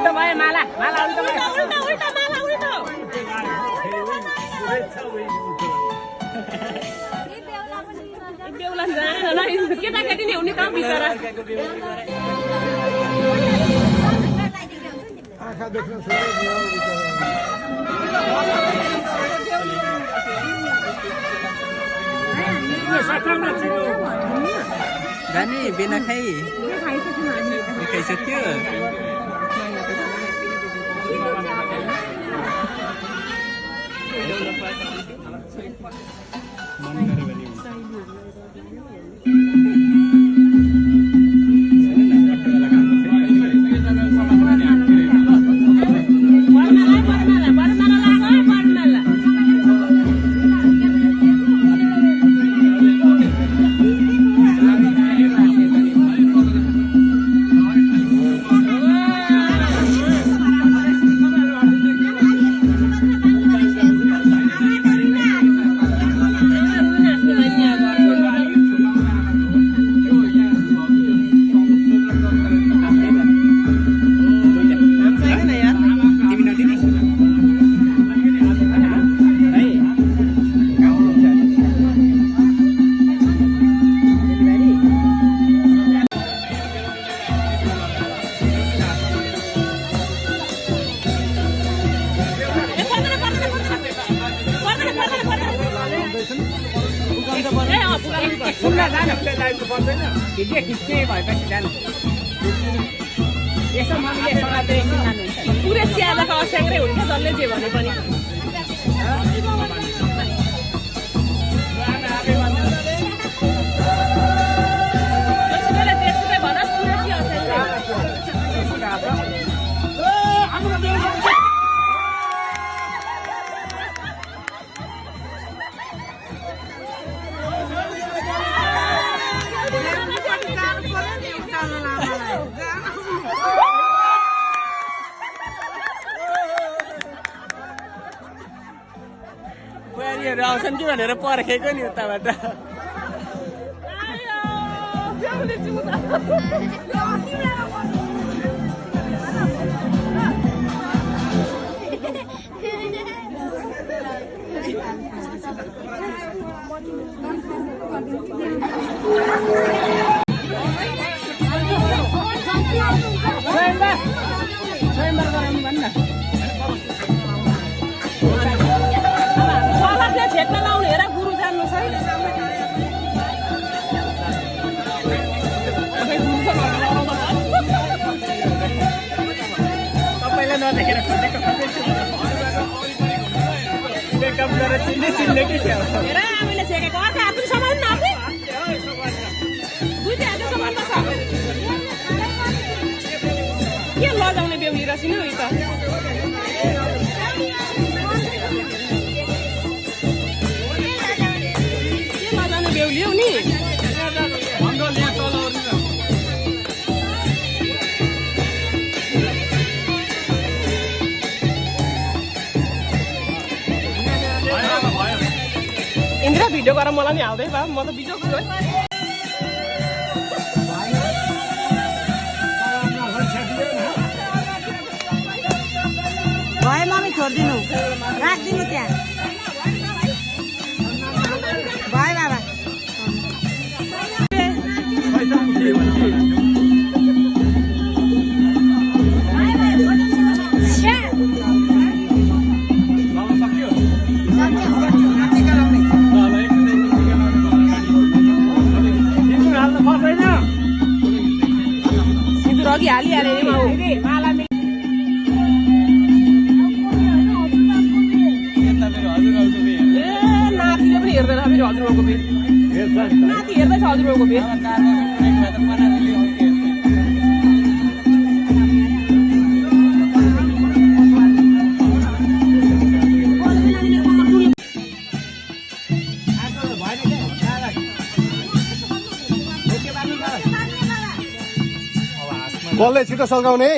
उल्टो भयो माला माला उल्टो भयो उल्टो उल्टो माला उल्टो बेहुला जान केटाकेटी नै हुने त बिचरा आँखा देख्न जाने बिना खाइ खाइसक्यो पुरै च्यादाको अस्याङ्ग्रै हुन्छ जसले जे भने पनि बुहारीहरू आउँछन् कि भनेर पर्खेको नि उताबाट छेक्न लाउने हेर गुरु जान्नु छ तपाईँलाई नदेखेर खोजेको मेकअप गरेर चिन्ने कि हेर हामीले छेकेको अर्को हातको सामान न दुईटै हातको सामान छ के लजाउने बेहुली रहेछ नि उयो त बेहुली हौ नि इन्द्र भिडियो गरेर मलाई नि हाल्दै भए म त बिजोग छु है भयो मम्मी छोडिदिनु राखिदिनु त्यहाँ भयो बाबा सिन्दुर अघि हालिहाले नि माला नातिले पनि हेर्दैन फेरि हजुरबाउको बेर नाति हेर्दैछ हजुरबाउको बेर बलले छिटो सल्काउने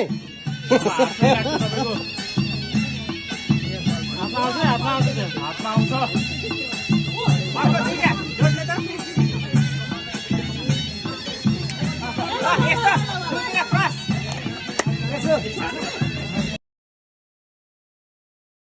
आउँछ